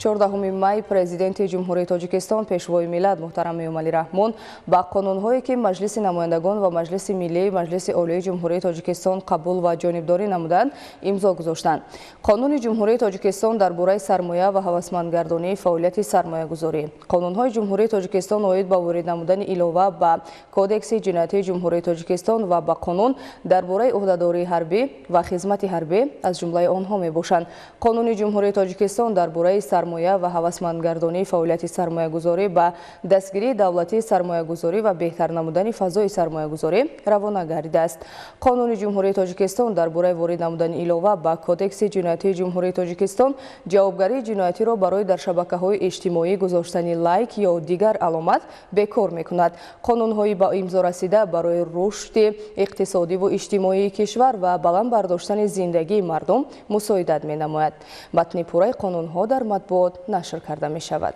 14 май Президенти Ҷумҳурии Тоҷикистон, Пешвои миллат муҳтарам Эмомалӣ Раҳмон ба қонунҳое, ки Маҷлиси намояндагон ва Маҷлиси Миллии Маҷлиси Олии Ҷумҳурии Тоҷикистон қабул ва ҷонибдорӣ намуданд, имзо гузоштанд. Қонуни Ҷумҳурии Тоҷикистон дар бораи сармоя ва ҳавасмандгардонии фаъолияти сармоягузорӣ, қонунҳои Ҷумҳурии Тоҷикистон оид ба ворид намудани илова ба Кодекси ҷиноятии Ҷумҳурии Тоҷикистон ва ба қонун дар бораи ӯҳдадории ҳарбӣ ва хизмати ҳарбӣ аз ҷумлаи онҳо мебошанд. Қонуни Ҷумҳурии Тоҷикистон дар бораи сармоя ва ҳавасмандгардонии фаъолияти сармоягузорӣ ба дастгирии давлатии сармоягузорӣ ва беҳтар намудани фазои сармоягузорӣ равона гардидааст. Қонуни Ҷумҳурии Тоҷикистон дар бораи ворид намудани илова ба Кодекси ҷиноятии Ҷумҳурии Тоҷикистон ҷавобгарии ҷиноятиро барои дар шабакаҳои иҷтимоӣ гузоштани лайк ё дигар аломат бекор мекунад. Қонунҳои ба имзо расида барои рушди иқтисодиву иҷтимоии кишвар ва баланд бардоштани зиндагии мардум мусоидат менамояд. Матни пурраи қонунҳо дар матбуот нашр карда мешавад.